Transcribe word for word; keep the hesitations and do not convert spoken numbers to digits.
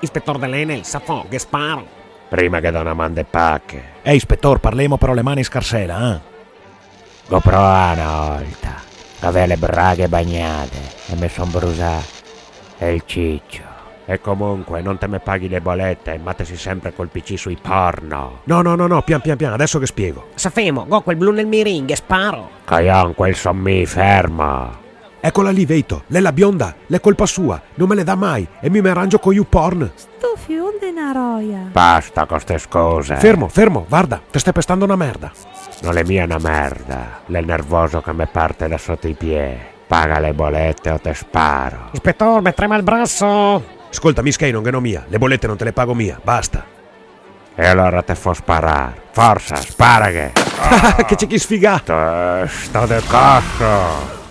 Ispetor de l'Enel, sa fo, ghe sparo. Prima che do na man de pache. Eh, ispetor, parlemo però le mani in scarsela, eh? Go provà na olta. Gavea le braghe bagnade e me son brusà el cicio. E comunque, no te me paghi le bolete, ma te si sempre col P C sui porno. No, no, no, no, pian, pian, pian, adeso ghe spiego. Sa femo, go quel blu nel mirin, ghe sparo. Cojon, quel son mi, fermo. Ecola lì, veito, l'è la bionda, l'è colpa sua, no me le dà mai, e mi me arangio coi YouPorn. Sto fiol de na roia. Basta co ste scuse. Fermo, fermo, varda, te stè pestando na merda. No l'è mia na merda, l'è el nervoso che me parte da soto i piè. Paga le bolete o te sparo. Ispetor, me trema el braso. Scolta, mi schei no ghe n'ò mia, le bolete no te le pago mia, basta. E alora te fo sparar. Forsa, sparaghe! Che cichi sfigà! Testa de caso!